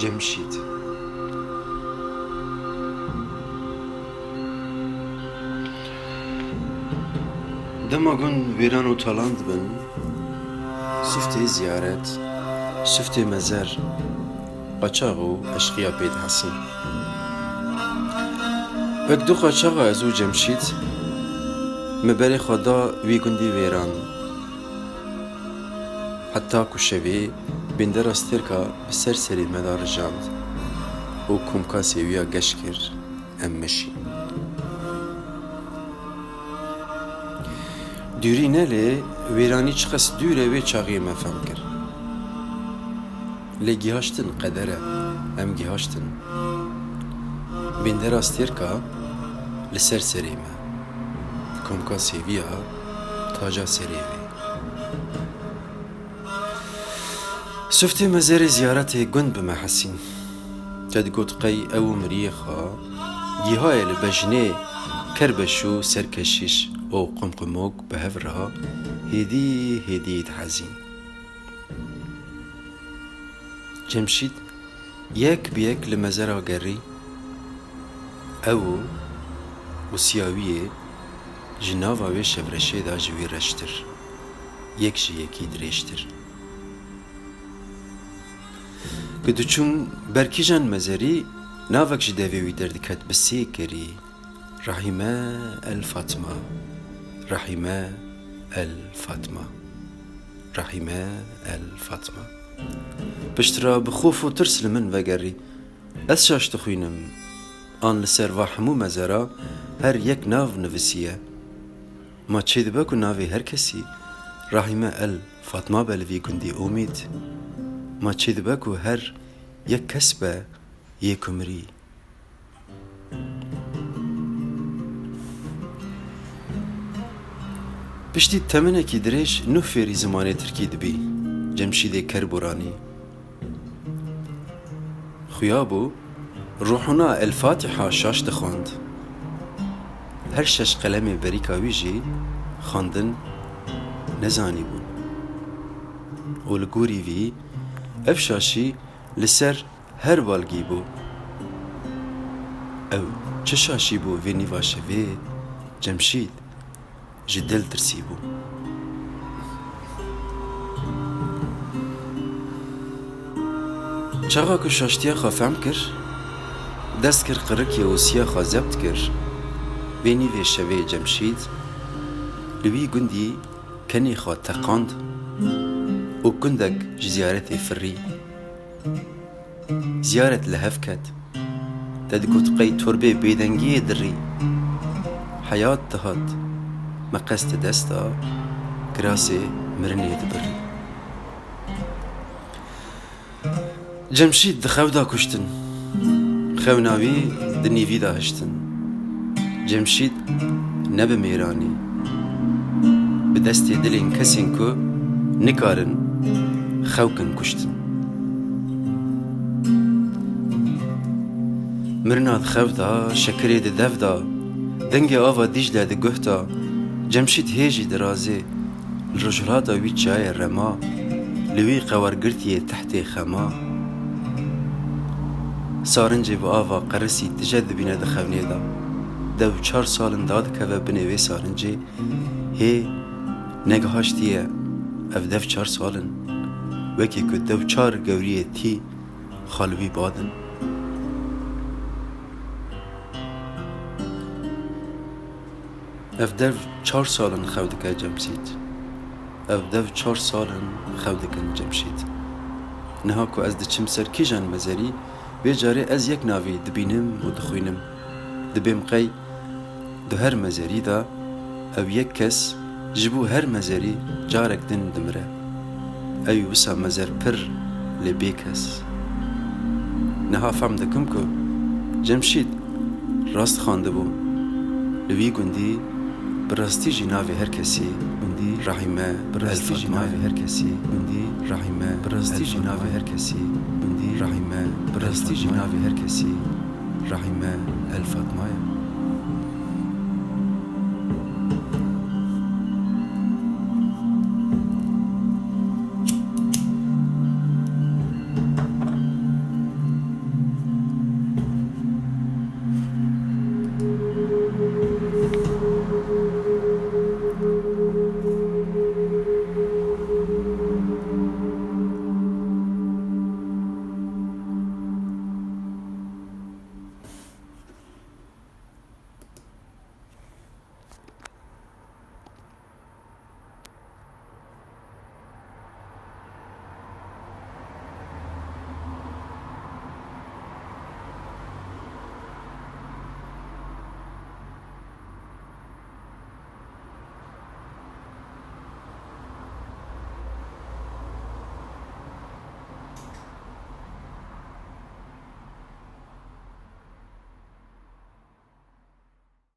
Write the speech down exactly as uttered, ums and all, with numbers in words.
Cemşîd. Dema gund wêran û talan dibin, siftê ziyaret, siftê mezer, qaçax û eşqiya pê dihesîn. Wek du qaçaxa ez û Cemşîd, me berê xwe da wî gundî wêran. Heta ku şevê bîndera stêrka bi ser serê me de rijand û komka sêwiya geş kir, em meşî. Dûrî ne lê wêranî çiqas dûr e wê çaxê me fehm kir. Lê gihaştin qeder e, em gihaştin. Bîndera stêrka li ser serê me, komka sêviya taca serê wê. Siftê mezerê ziyaretê gund bi me hesîn. Te digot qey ew û miriyê xwe gihayê li bejnê kerbeş û serkeşîş û qumqumok bi hev re hêdî hêdî dihezîn. Cemşîd yek bi yek li mezera gerî. Ew û wisiya wî yê ji nava wê şevreşê de ji wî reştir, yek ji yekî dirêjtir. Ku diçûm ber kîjan mezerî, navek ji devê wî derdiket bi sê kerî. Rahîme El Fatma. Rahîme El Fatma. Rahîme El Fatma. Piştre bi xof û tirs li min vegerî. Ez şaş dixwînim. An li ser va hemû mezera her yek nav nivisiye. Ma çêdibe ku navê her kesî Rahîme El Fatma be li vî gundî Omîd? Ma çêdibe ku her yek kes be yê ku mirî? Piştî temenekî dirêj nuh fêrî zimanê tirkî dibî, Cemşîdê Kerboranî. Xuya bû, ruhuna El Fatiha şaş dixwand. Her şeş qelemê berîka wî jî xwendin nezanîbûn. Û li gorî vî, ev şaşî li ser her balgî bû. Ew çi şaşî bû vê nîva şevê, Cemşîd ji dil tirsî bû. Çaxa ku şaştiya xwe fehm kir, dest kir qirikê û siya xwe zebt kir. Vê nîvê şevê Cemşîd li wî gundî kenê xwe teqand û gundek ji ziyaretê firî. Ziyaret li hev ket. Te digot qey torbê bêdengiyê dirî. Heyat dihat. Meqes di dest da, kirasê mirinê dibirî. Cemşîd di xew da kuştin. Xewna wî di nîvî da hiştin. Cemşîd ne bi mêranî, bi destê dilên kesên ku nikarin xew kin kuştin. Mirina di xev da, şekirê di dev da, dengê ava Dîcle di guh da, Cemşîd hê jî dirazê, li rojhilata wî çiyayê rema, li wî qewar girtiyê tehtê xema. Sarincê bi ava qerisî tije dibîne di xewnê de. Dev çar sal in dadikeve binê wê sarincê, hê negihaştiye ev dev çar sal in. Wekî ku dev çar gewriyê tî xwe li wî badin. Ev dev çar sal in xew dike Cemşîd. Ev dev çar sal in xew dikin Cemşîd. Niha ku ez diçim ser kîjan mezerî, vê carê ez yek navî dibînim û dixwînim. Dibêm qey di her mezerî de ew yek kes ji bo her mezerî carek din dimire. Ew wisa mezer pir lê bê kes. Niha fehm dikim ku Cemşîd rast xwendibû. Li wî gundî bi rastî jî navê her kesî gundî Rahîme, bi rastî jî navê her kesî gundî Rahîme, bi rastî jî navê her kesî gundî Rahîme, bi rastî jî navê her kesî Rahîme El Fatma ye.